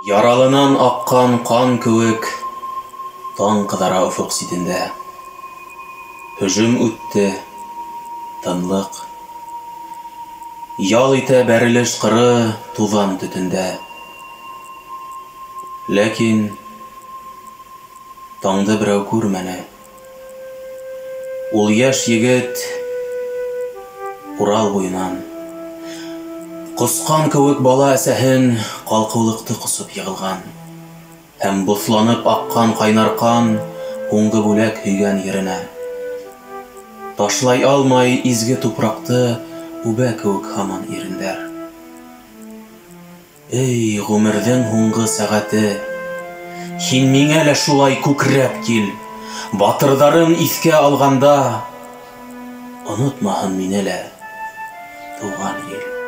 Яралынан аҡҡан ҡан кеүек таң ҡыҙара офоҡ ситендә. Һөжүм үтте, тынлыҡ. Ял итә бәрелеш ҡыры туҙан төтөндә. Ләкин таңды берәү күрмәне. Ул йәш егет Урал буйынан ҡосҡан кеүек бала әсәһен ҡалҡыулыҡты ҡосоп йығылған. Һәм боҫланып аҡҡан ҡайнар ҡан һуңғы бүләк һөйгән еренә. Ташлай алмай изге тупраҡты үбә кеүек һаман ирендәр. Эй, ғүмерҙең һуңғы сәғәте! Һин миңә лә шулай күкрәп кил! Батырҙарын иҫкә алғанда, онотмаһын мине лә тыуған ил.